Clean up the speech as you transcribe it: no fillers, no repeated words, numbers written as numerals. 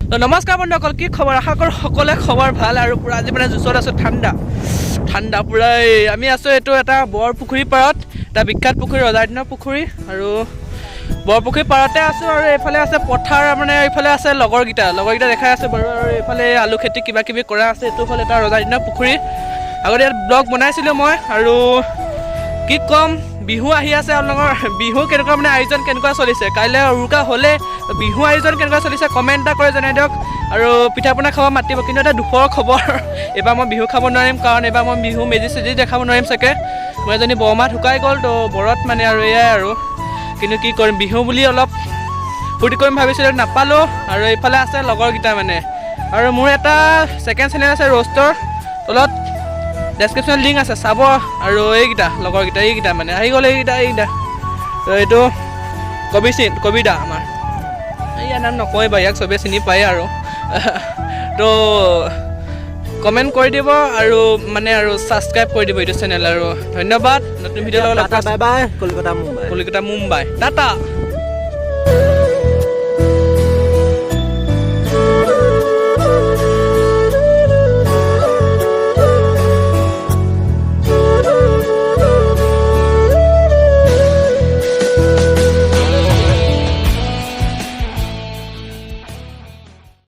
তো নমস্কাৰ বন্ধুসকল, কি খবৰ? আশা কৰোঁ সকলোৰে খবৰ ভাল। আৰু পূৰা আজি মানে জুচত আছোঁ, ঠাণ্ডা ঠাণ্ডা পূৰা। এই আমি আছোঁ এইটো এটা বৰপুখুৰী পাৰত, এটা বিখ্যাত পুখুৰী, ৰজাদিনৰ পুখুৰী। আৰু বৰপুখুৰী পাৰতে আছোঁ আৰু এইফালে আছে পথাৰ, মানে এইফালে আছে লগৰকেইটা, লগৰকেইটা দেখাই আছে বাৰু। আৰু এইফালে আলু খেতি কিবা কিবি কৰা আছে। এইটো হ'ল এটা ৰজাদিনৰ পুখুৰী। আগতে ইয়াত ব্লগ বনাইছিলোঁ মই। আৰু কি ক'ম, বিহু আহি আছে। আপোনালোকৰ বিহু কেনেকুৱা, মানে আয়োজন কেনেকুৱা চলিছে? কাইলৈ উৰুকা হ'লে বিহু আয়োজন কেনেকুৱা চলিছে, কমেণ্ট এটা কৰি জনাই দিয়ক। আৰু পিঠা পনা খাব মাতিব। কিন্তু এটা দুখৰ খবৰ, এইবাৰ মই বিহু খাব নোৱাৰিম, কাৰণ এইবাৰ মই বিহু মেজি চেজি দেখাব নোৱাৰিম চাগে। মোৰ এজনী বৰমা ঢুকাই গ'ল, তো বৰত মানে আৰু এয়াই আৰু। কিন্তু কি কৰিম, বিহু বুলি অলপ ফূৰ্তি কৰিম ভাবিছিলোঁ, নাপালোঁ। আৰু এইফালে আছে লগৰকেইটা মানে। আৰু মোৰ এটা ছেকেণ্ড চেনেল আছে ৰ'ষ্টৰ, তলত ডেছক্ৰিপশ্যন লিংক আছে, চাব। আৰু এইকেইটা লগৰকেইটা, এইকেইটা মানে আহি গ'ল, এইকেইটা এইকেইটা। তো এইটো কবি চিন কবিদা আমাৰ, ইয়াৰ নাম নকয় বাৰু, ইয়াক চবেই চিনি পায়। আৰু তো কমেণ্ট কৰি দিব আৰু মানে আৰু ছাবস্ক্ৰাইব কৰি দিব এইটো চেনেল। আৰু ধন্যবাদ, নতুন ভিডিঅ' লগত লগ টাটা, বাই বাই, কলিকতা, মুম্বাই। কলিকতা, মুম্বাই, টাটা।